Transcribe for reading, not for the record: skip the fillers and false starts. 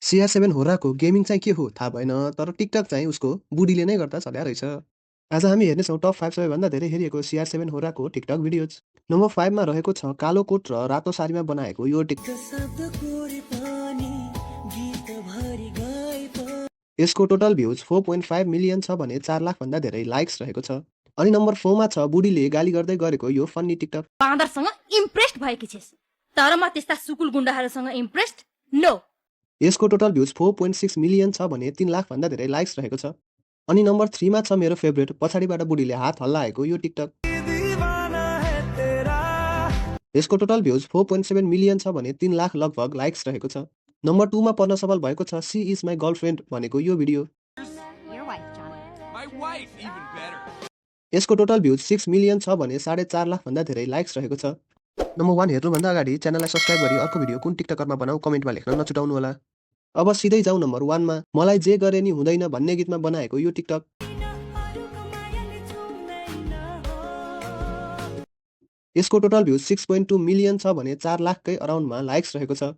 CR7 होराको gaming चाहिँ के हो थाहा भएन, तर टिकटक चाहिँ उसको बुढीले नै गर्दा चल्या रहेछ। आज हामी हेर्नेछौँ टप 5 सबैभन्दा धेरै हेरिएको CR7 होराको टिकटक भिडियोज। नम्बर 5 मा रहेको छ कालो कोट र रातो सारीमा बनाएको यो यसको टोटल भ्युज 4.5 मिलियन छ भने 4 लाख भन्दा धेरै लाइक्स रहेको छ। अनि नम्बर 4 मा छ बुढीले गाली गर्दै गरेको यो फन्नी टिकटक। बाँदरसँग इम्प्रेस्ड भएकी छिस्, तर म त्यस्ता सुकुल गुण्डाहरूसँग इम्प्रेस्ड नो। यसको टोटल भ्युज 4.6 मिलियन छ भने 3 लाख भन्दा धेरै लाइक्स रहेको छ। अनि नम्बर 3 मा छ मेरो फेभरेट पछाडिबाट बुढीले हात हल्लाएको यो टिकटक। यसको टोटल भ्युज 4.7 मिलियन छ भने 3 लाख लगभग लाइक्स रहेको छ। नम्बर 2 मा पर्न सफल भएको छ सी इज माई गर्लफ्रेन्ड भनेको यो भिडियो। यसको टोटल भ्युज 6 मिलियन छ भने 4.5 लाख भन्दा धेरै लाइक्स रहेको छ। नम्बर 1 हेर्नुभन्दा अगाडि च्यानललाई सब्स्क्राइब गरी अर्को भिडियो कुन टिकटकरमा बनाऊ कमेन्टमा लेख्न नछुटाउनु होला। अब सिधै जाउँ नम्बर 1 मा मलाई जे गरे नि हुँदैन भन्ने गीतमा बनाएको यो टिकटक। यसको टोटल भ्युज 6.2 मिलियन छ भने 4 लाखकै अराउन्डमा लाइक्स रहेको छ।